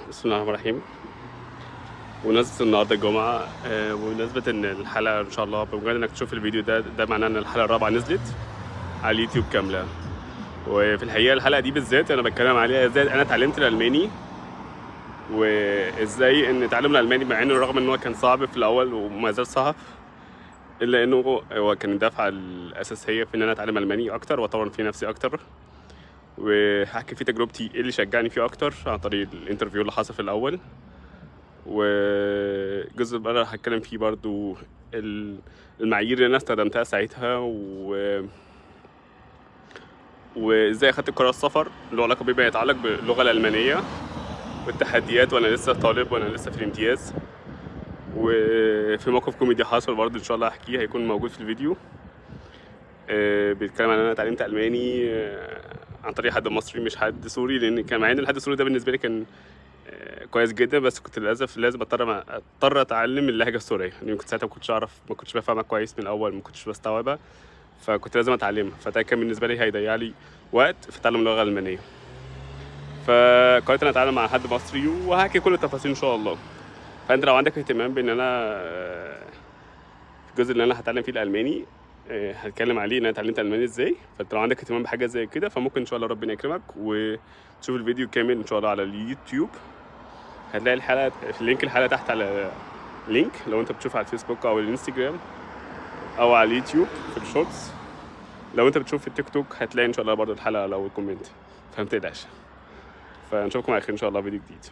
بسم الله الرحمن الرحيم. بمناسبة النهاردة الجمعة، وبمناسبة إن الحلقة إن شاء الله، بمجرد إنك تشوف الفيديو ده، ده معناه إن الحلقة الرابعة نزلت على اليوتيوب كاملة. وفي الحقيقة الحلقة دي بالذات أنا بتكلم عليها إزاي أنا اتعلمت الألماني، وإزاي إن تعلم الألماني مع إنه رغم إن هو كان صعب في الأول وما زال صعب، إلا إنه هو كان الدفعة الأساسية في إن أنا أتعلم ألماني أكتر وأطور في نفسي أكتر. وهحكي فيه تجربتي، إيه اللي شجعني فيه أكتر عن طريق ال interview اللي حصل في الأول. وجزء بقى هتكلم فيه برضو المعايير اللي انا استخدمتها ساعتها، وازاي اخدت قرار السفر له علاقة بما يتعلق باللغة الالمانية والتحديات وانا لسه طالب وانا لسه في الامتياز. وفي موقف كوميدي حصل برضو ان شاء الله احكيه، هيكون موجود في الفيديو. بيتكلم عن ان انا اتعلمت الماني عن طريق حد مصري مش حد سوري، لان كان مع ان الحد السوري ده بالنسبة لي كان كويس جدا، بس كنت للاسف لازم اضطر اتعلم اللهجة السوريه، لان كنت ساعتها ما كنتش اعرف، ما كنتش بفهمها كويس من الاول، ما كنتش بستوعبها، فكنت لازم اتعلمها. فده كان بالنسبة لي هيضيع لي وقت في تعلم اللغة الالمانيه، فقررت ان اتعلم مع حد مصري، وهحكي كل التفاصيل ان شاء الله. فانت لو عندك اهتمام بان انا في الجزء اللي انا هتعلم فيه الالماني، هتكلم عليه ان انا اتعلمت الماني ازاي، فانت لو عندك اهتمام بحاجة زي كده فممكن ان شاء الله ربنا يكرمك وتشوف الفيديو كامل ان شاء الله على اليوتيوب. هتلاقي الحلقة في link الحلقة تحت على link لو انت بتشوف على الفيسبوك او الانستجرام او على اليوتيوب في ال shorts. لو انت بتشوف في التيك توك هتلاقي ان شاء الله برضو الحلقة لو ال comment، فما تقلقش. فنشوفكم على خير ان شاء الله فيديو جديد.